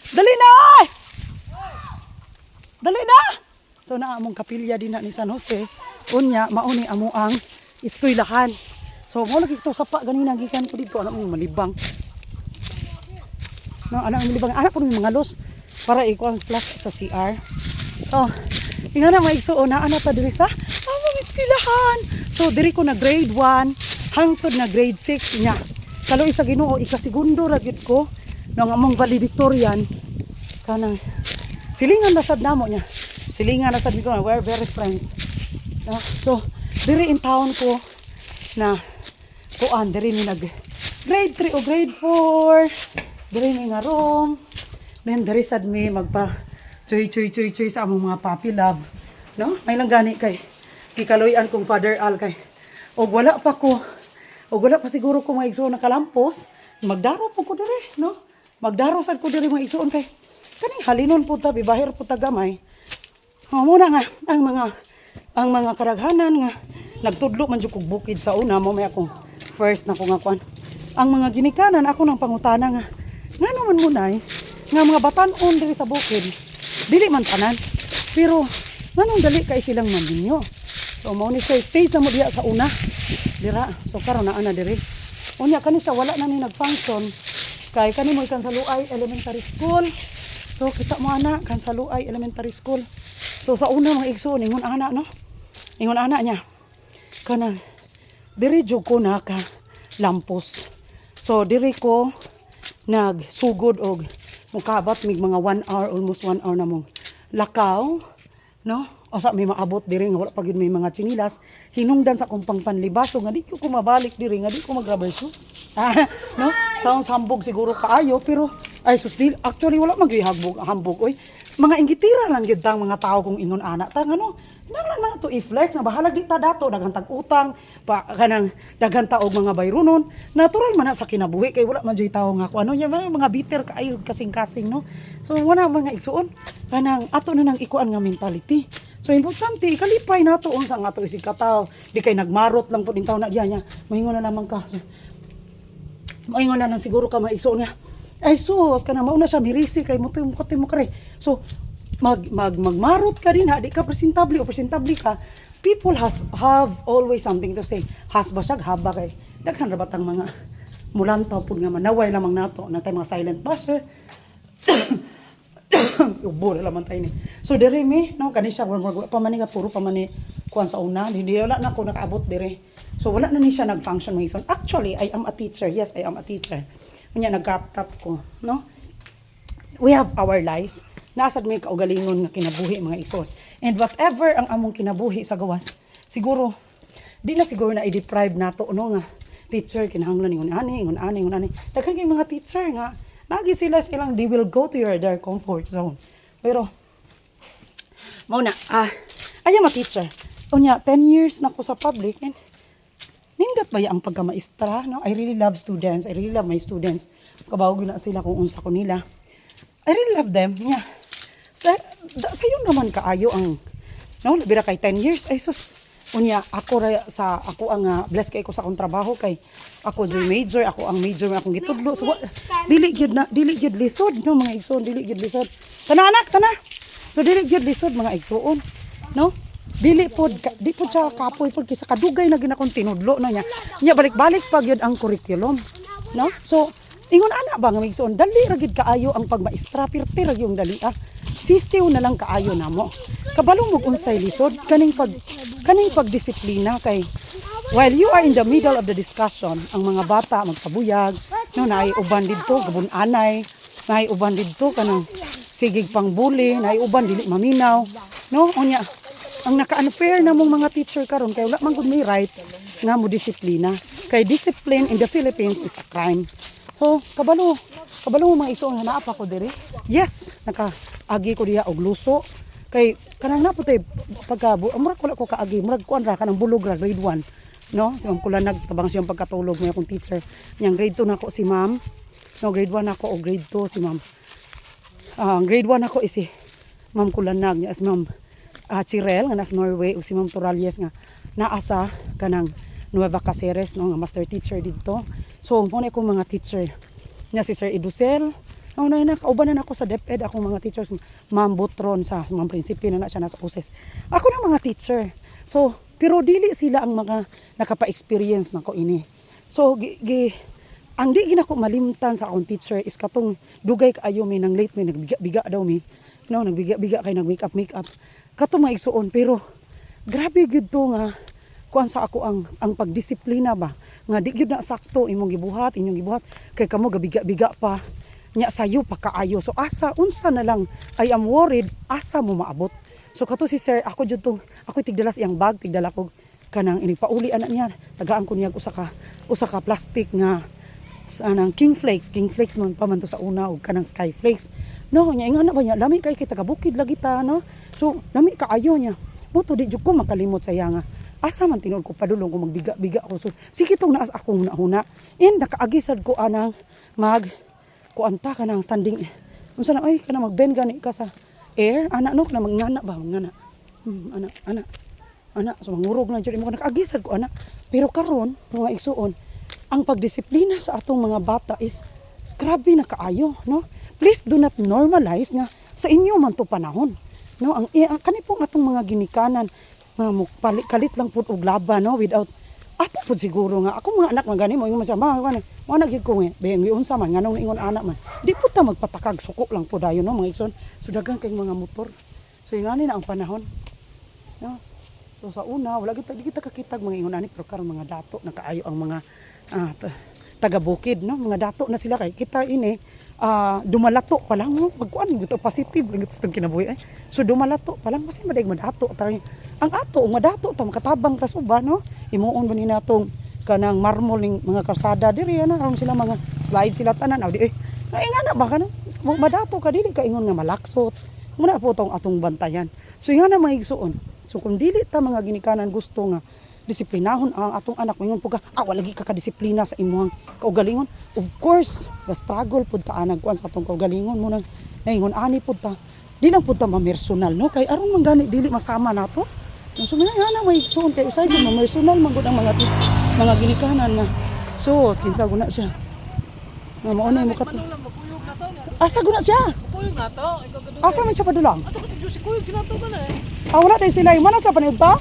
Dali na, oy! Dali na! So na among kapilya din na ni San Jose. Unya, mauni amo ang eskwelahan. So mo lagi to sapa ganina gikan ko dito, anak mong malibang. No, anak mong malibang. Anak po ng mga los para iko ang flash sa CR. Oh, inga na maigsuon na ana ta diri sa among eskwelahan. So diri ko na grade 1 hangtod na grade 6 nya. Kaluoy sa Ginoo, ikasigundo ra gyud ko nang among valedictorian, kanang silingan na sad namo niya. Silingan na sad ko, we're very friends. No? So, diri in town ko na kuan, diri mi nag grade 3 o grade 4. Diri mi nga room. Then diri sad mi magpa chuy chuy chuy chuy sa among mga puppy love. No? May lang gani kay gikaluy-an kong Father Al kay og wala pa siguro ko mga igsoon nakalampos, magdaro po ko diri, no? Magdaro sad ko diri, mga igsoon, kay kaning halinon po ta, bibahir po ta gamay. Oh, muna nga ang mga karaghanan nga nagtudlo man jud kog bukid sa una mo, may akong first na ko nga kuan. Ang mga ginikanan ako nang pangutana nga ngano man mo, Nay, nga mga batan-on diri sa bukid, dili man tanan. Pero nganong dali kay silang maminyo? So mao ni siya stage na mo diya sa una. Dira. So karon naa na diri. Unya kani siya wala na ni nag-function kay kani mo ikan sa Luay Elementary School. So kita mo ana kan sa Luay Elementary School. So sa una, mga igsoon, ingon ana, no. Ingon ana niya. Kana diri jud ko naka lampos. So diri ko nagsugod og mukabat mig mga 1 hour, almost 1 hour na mong lakaw, no? Asa may maabot diri nga wala pa gyud may mga tsinilas, hinungdan sa akong pangpanlibaso nga di ko mabalik diri nga di ko mag-rubber shoes. Ah, no? Sounds hambog siguro kaayo, pero ay sus, di, actually wala man gyud hambog hambog oy. Mga inggitira lang gyud tang mga tao kung ingon ana ta ngano. Kinahanglan man to i-flex nga bahalag di ta dato daghan tag utang pa, kanang daghan ta og mga bayronon. Natural man na sa kinabuhi kay wala man jud tawo nga kung ano nya, mga bitter kaayo kasing-kasing, no? So wala, mga igsuon, kanang ato na nang ikuan nga mentality. So importante ikalipay nato unsa nga ato isig katawo, di kay nagmarot lang pud tawo na diya niya. Moingon na naman ka. So, moingon na lang siguro ka, mga igsuon, nga ay sus, kana mauna siya mirisi kay mo mo mo kare. So mag mag magmarot ka rin ha, di ka presentable o presentable ka, people has have always something to say. Has ba siya haba kay daghan ra batang mga mulantaw pud nga manaway lamang nato na tay mga silent basher. Ubo na lamang tayo ni. So dire mi, no, kani siya murag pa man ni nga puro pa man ni kuan sa una, hindi wala na ako nakaabot dire. So wala na ni siya nag-function, mga igsoon. Actually, I am a teacher. Yes, I am a teacher. Unya nag-crop top ko, no? We have our life. Nasad may kaugalingon nga kinabuhi, mga igsoon. And whatever ang among kinabuhi sa gawas, siguro di na siguro na i-deprive nato, no, nga teacher kinahanglan ingon ani, ingon ani, ingon ani. Daghan kay mga teacher nga lagi sila silang they will go to your their comfort zone. Pero mao na, I am a teacher. Unya 10 years na ko sa public and nindot ba ang pagkamaestra, no? I really love students. I really love my students. Kabaw gyud na sila kung unsa ko nila. I really love them. Yeah. Sayon naman kaayo ang, no, labi ra kay 10 years, ay sus. Unya ako ra sa ako ang bless kay ko sa akong trabaho kay ako joy major, ako ang major nga akong gitudlo. So dili gyud na, dili gyud lisod, no, mga igsoon, dili gyud lisod. Tana anak, tana. So dili gyud lisod, mga igsoon, no? Dili pod di pod siya kapoy pod kaysa kadugay na ginakong tinudlo na niya. Nya balik-balik pa gyud ang curriculum, no? So ingon ana ba nga, mga igsoon, dali ra gyud kaayo ang pagmaestra, pirti ra gyud dali ah. Sisiw na lang kaayo namo. Kabalo mo unsay lisod kaning pagdisiplina kay while you are in the middle of the discussion, ang mga bata magpabuyag, no, naay uban didto gabun-anay, naay uban didto kanang sigig pangbuli, naay uban dili maminaw, no? Unya ang naka-unfair na mong mga teacher karon kay wala man gud may right nga mo disiplina kay discipline in the Philippines is a crime. So kabalo kabalo mo, mga igsoon, nga naa pa ko diri. Yes, naka agi ko diha og luso kay kanang na putoy pagka murag wala ko kaagi, murag kuan ra, kanang bulog ra, grade 1, no? Si Ma'am Kulanag, tabang siyang pagkatulog mo akong teacher niyang grade 2 nako si Ma'am, no? Grade 1 ako o grade 2 si Ma'am. Ah, ang grade 1 ako is si Ma'am Kulanag niya, as Ma'am Chirel nga nasa Norway o si Ma'am Torales nga naa sa kanang Nueva Caceres, no, nga master teacher didto. So mo na akong mga teacher niya si Sir Edusel. No, na na kauban na ako sa DepEd, akong mga teachers, Ma'am Butron sa Ma'am Prinsipe na na siya nasa USES. Ako na mga teacher. So, pero dili sila ang mga nakapa-experience nako ini. So, gi, ang di ginako malimtan sa akong teacher is katong dugay kaayo mi nang late mi, nagbiga-biga daw mi. No, nagbiga-biga kay nag make up make up. Katong maigsuon, pero grabe gyud to nga kuan sa ako ang pagdisiplina ba nga di gyud na sakto imong gibuhat, inyong gibuhat kay kamo gabiga-biga pa nya, sayo pa kaayo. So asa, unsa na lang, I am worried asa mo maabot. So kato si sir, ako jud tong ako tigdala sa iyang bag, tigdala ko kanang inig pauli ana niya, tagaan ko niya usa ka plastic nga sa anang King Flakes, King Flakes man pa man to sa una, og kanang Sky Flakes. No, nya ingana ba niya, lami kay kay taga bukid lagi ta, no. So lami kaayo niya. Mo to di jud ko makalimot sa iya nga. Asa man tinuod ko padulong ko magbiga-biga ko. So sige tong naas akong huna. And nakaagi sad ko anang mag kuan ta, kanang standing, unsa na ay, kana mag-bend gani ka sa air ana, no, kana mangana ba, mangana. Ana ana ana, so mangurog na jud imo, nakaagi sad ko ana. Pero karon, mga igsuon, ang pagdisiplina sa atong mga bata is grabe na kaayo, no? Please do not normalize nga sa inyo man to panahon, no? Ang kani pong atong mga ginikanan nga mo kalit lang pud og laban, no, without ato pud siguro nga ako mga anak man gani mo ingon man siya, ma ano mo anak gyud ko nga be unsa man, nganong ingon anak man, di pud ta magpatakag, suko lang pud dayon, no, mga igsoon. So daghan kay mga motor, so ingani na ang panahon, no? So sa una wala kita, di kita kakitag mga ingon ani, pero karon mga dato na kaayo ang mga taga bukid, no, mga dato na sila kay kita ini dumalato pa lang, no, pagkuan gito positive lang gito kinabuhi ay. So dumalato pa lang kasi madaig madato tayo ang ato madato ta, makatabang ta suba, no? Himuon ba ni natong kanang marmol ning mga kalsada diri ana, aron sila mga slide sila tanan. Aw di eh nga ingana ba kana madato ka, dili ka ingon nga malaksot muna po tong atong bantayan. So ingana, mga igsuon, so kung dili ta mga ginikanan gusto nga disiplinahon ang atong anak, ingon po ka, wala gi ka kadisiplina sa imong kaugalingon. Of course ga struggle pud ta anag kuan sa atong kaugalingon mo nang naingon ani pud ta, di lang pud ta mamersonal, no, kay aron man gani dili masama nato. So mga nga na may igsuon, kay usay gyud mamersonal man gud ang mga ginikanan nga so kinsa guna siya nga mao na imo kato. Manulang, magkuyog na to. Asa guna siya? Magkuyog na to. Ikaw ka. Asa man siya padulang? Ato ka Diyos, kuyog ginato ka na eh. Ah, wala dahil sila. Manas na paniud ta?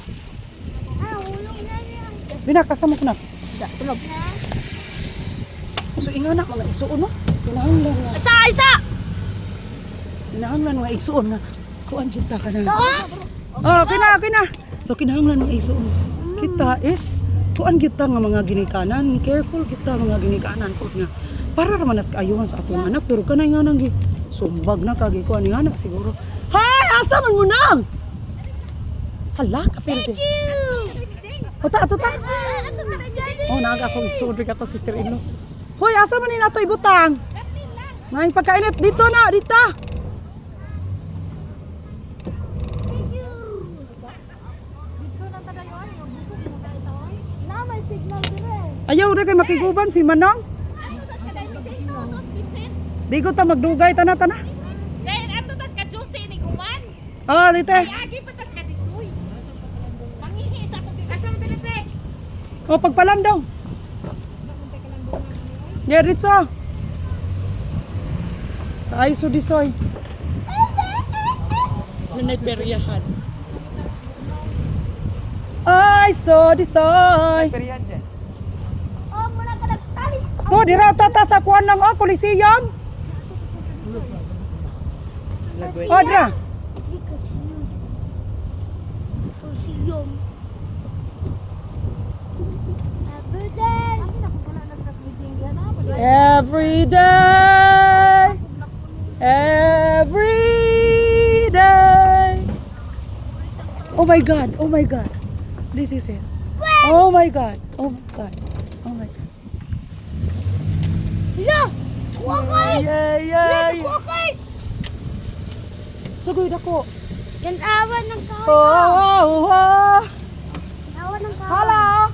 Ah, hulog na niya. Binak, asa mo kunak? Tulog. So ingana, mga igsuon, no? Kinahanglan nga. Isa, isa! Kinahanglan, mga igsuon, nga kuan jud ta ka na. Oh, okay na, okay na. So kinahanglan, mga igsuon. Kita is kuan kita nga mga ginikanan, careful kita mga ginikanan pud nga para ra man nas kaayuhan sa atong anak, pero kanay nga nang gi sumbag na kagi kuan nga anak siguro. Hay, asa man mo nang? Hala, kapilde. Uta, ato ta. Oh, naga ako igsuon rin ako sister in law. Hoy, asa man ni nato ibutang? Ngayon pagkainit dito na, dito. Na, may signal dire. Ayaw na kay makiguban si Manong. Di ko ta magdugay, tana tana. Dahil ato tas ka Jose ni Guman. Ah, lite. Agi pa tas ka Disoy. Mangihi sa akong asa mo Pilipe? O pagpalandaw. Yeah, ritso. Ay, so disoy. Nanay peryahan. Ay, so disoy. Peryahan dyan. Oh, muna ka nagtali. To, dira ta ta sa kuan lang oh, Coliseum. Oh, dira. Because you. Coliseum. Every day. Every day. Every day. Oh my God. Oh my God. This is it. Oh my God. Oh my God. Oh my God. La! Kuha kay! Yeah. Kuha kay! Sugod ako. Ganawa ng kahoy. Oh. Ganawa ng kahoy. Hala.